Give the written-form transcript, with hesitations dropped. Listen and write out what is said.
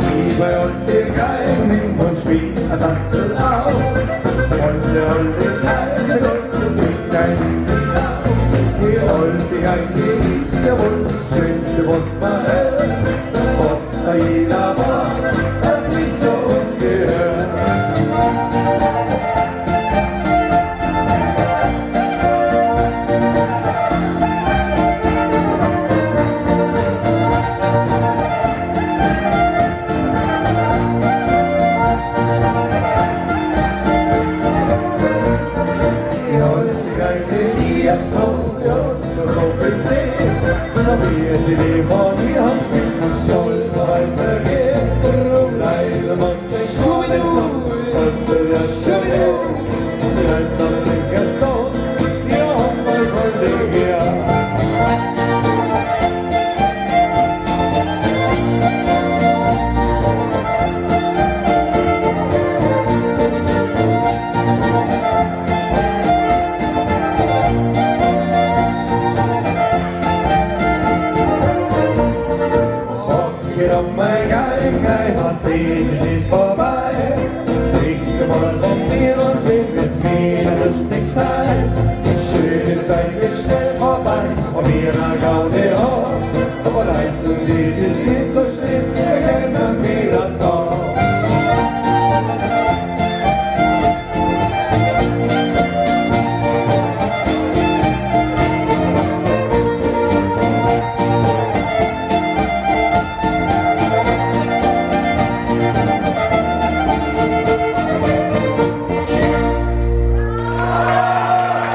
Liebe alte Gein, nimm und spiel a Tanzel auf. Die alte, alte Gein, sie Gold, du kriegst kein auf. Die alte Gein, die ist ja wohl das Schönste, was man hört. Was da jeder weiß, dass sie zu uns gehört. Die alte Geige, die hat so, ja, schon so viel gesehen. So wie sie die von mir haben spielt, soll so weitergehen. Drum leider macht sich keine Sorgen, sollst du ja schon gehen. Die Alten singen so, wir haben euch heute gern. Es ist vorbei. Das nächste Mal, wenn wir uns sehen, wird's wieder lustig sein. Die schöne Zeit wird schnell vorbei und wir Gaude